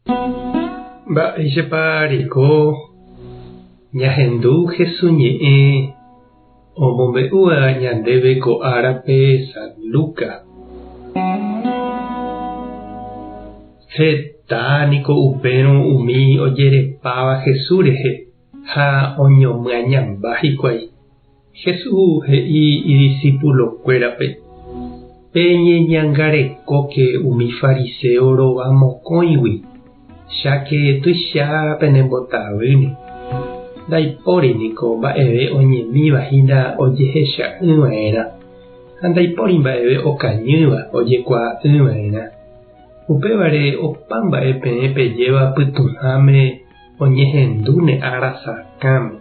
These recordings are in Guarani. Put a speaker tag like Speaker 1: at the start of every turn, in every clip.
Speaker 1: Mba'éichapa reko ñahendu Jesús ñe'ẽ omombe'úva ñandéve ko árape San Lucas? Heta niko upérõ umi ojerepáva Jesús rehe ha oñomyañamba hikuái. Jesús he'i idisipulokuérape, Peñeñangarekóke umi fariséo rova mokõigui, cháke tuicha penembotavýne. Ndaipóri niko mba'eve oñemíva hína ojehecha'ỹ va'erã, ha ndaipóri mba'eve okañýva ojekuaa'ỹ va'erã. Upévare opa mba'e peẽ pejéva pytũháme oñehendúne ára sakãme,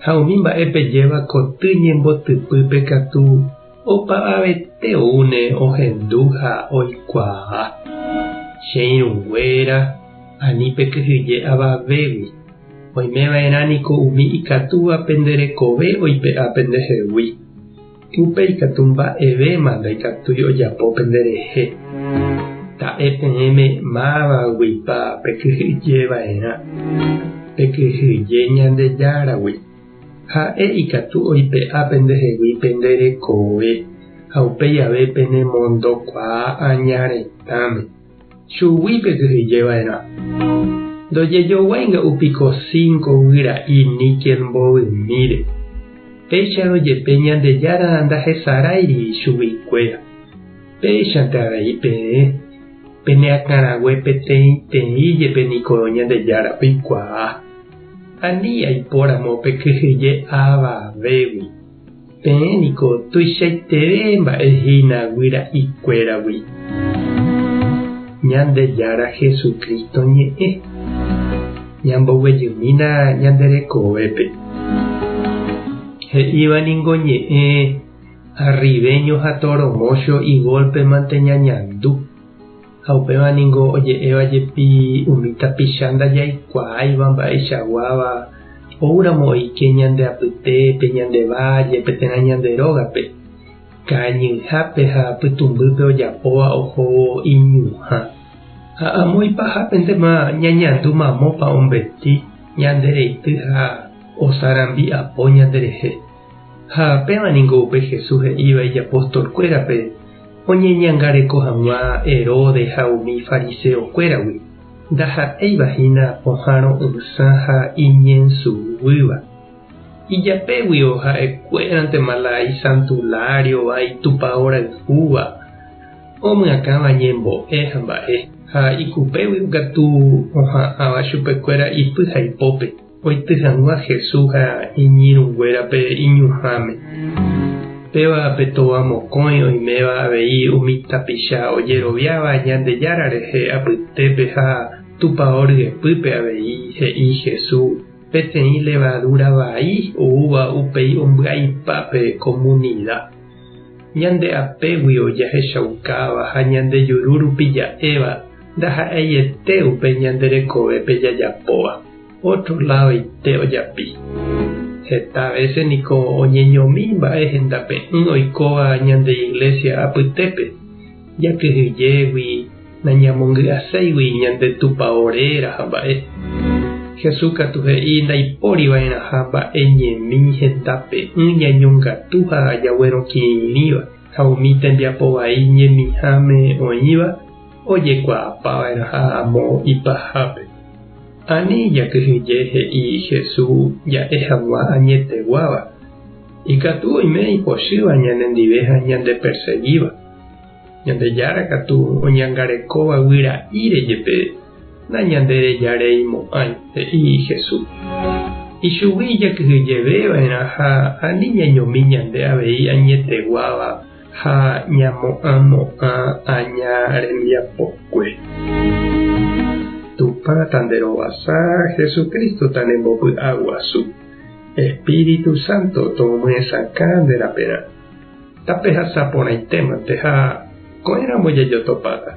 Speaker 1: ha umi mba'e pejéva koty ñembotypýpe katu opavavete oúne ohendu ha oikuaa. Che irũnguéra, ani pekyhyje avavégui, oime va'erã niko umi ikatúva pende rekove oipe'a pendehegui. Upéi katu mba'evéma ndaikatúi ojapo penderehe. Ta'e peẽme mávaguipa pekyhyje va'erã. Pekyhyje Ñandejáragui. Ha'e ikatu oipe'a pendehegui pende rekove ha upéi ave penemondokuaa aña retãme. Chugui pekyhyje va'erã. Ndojejoguái nga'u piko cinco guyra'i níquel mbovymíre. Péicharõ jepe Ñandejára ndahesaráiri chuguikuéra. Péichante avei peẽ, pene akãrague peteĩteĩ jepe niko Ñandejára oikuaa. Ani aipóramo pekyhyje avavégui. Peẽ niko tuichaiteve mba'e hína guyra'ikuéragui. Ñandejára Jesucristo ñe'ẽ. Ñamboguejymína ñande rekovépe. He'íva ningo ñe'ẽ arribeño ha toro mocho igolpe mante ñañandu. Ha upéva ningo oje'éva jepi umi tapicha ndajaikuaáiva mba'eichaguáva oúramo oike ñande apytépe, ñande vállepe térã ñande rógape, kañyhápe ha pytũmbýpe ojapóva ohóvo iñuhã. Ha amo ipahápentema ñañandu mamópa ombeti ñande reity ha osarambi'apo ñanderehe. Ha péva ningo upe Jesús he'íva ijapostolkuérape oñeñangareko hag̃ua Herodes ha umi fariseokuéragui, ndaha'éiva hína pohã ro'ysã ha iñensuguýva. Ijapéguio ha'ekuérantema la isantuláriova itupao rayhúva, omyakãva ñembo'e ha mba'e, ha ikupéguio katu oha'ãva chupekuéra ipy ha ipópe. Oity hag̃ua Jesús ha iñirũnguérape iñuhãme. Péva pe tova mokõi oiméva avei umi tapicha ojeroviáva Ñandejára rehe apytépe ha Tupao ryepýpe avei, he'i Jesús, peteĩ levadúra vai oúva upéi ombyaipa pe komunida. Ñande apéguio jahechaukáva ha ñande juru rupi ja'éva ndaha'eiete upe ñande rekovépe jajapóva. Ótro ladoite ojapi. Heta vése niko oñeñomi mba'e hendape'ỹ oikóva ñande iglésia apytépe, jakyhyjégui, nañamongy'aséigui ñande tupao réra ha mba'e. Jesús katu he'i ndaipóri va'erãha mba'e ñemi hendape'ỹ ñañongatu ha jaguerokirĩva, ha umi tembiapo vai ñemiháme oĩva ojekuaapa va'erãha amo ipahápe. Ani jakyhyje he'i Jesús ja'e hag̃ua añeteguáva. Ikatu oime ipochýva ñanendive ha ñandepersegíva. Ñandejára katu oñangarekóva guyra'íre jepe nañanderejareimo'ãi, he'i Jesús. Ichugui jakyhyjeve va'erã ha ani ñañomi ñande avei añeteguáva ha ñamo'ãmo'ã aña rembiapokue. Tupã tanderovasa, Jesucristo tanembopy'aguasu. Espíritu Santo tomyesakã nde raperã. Tapehasa porãitémante ha ko'ẽramo jajotopáta.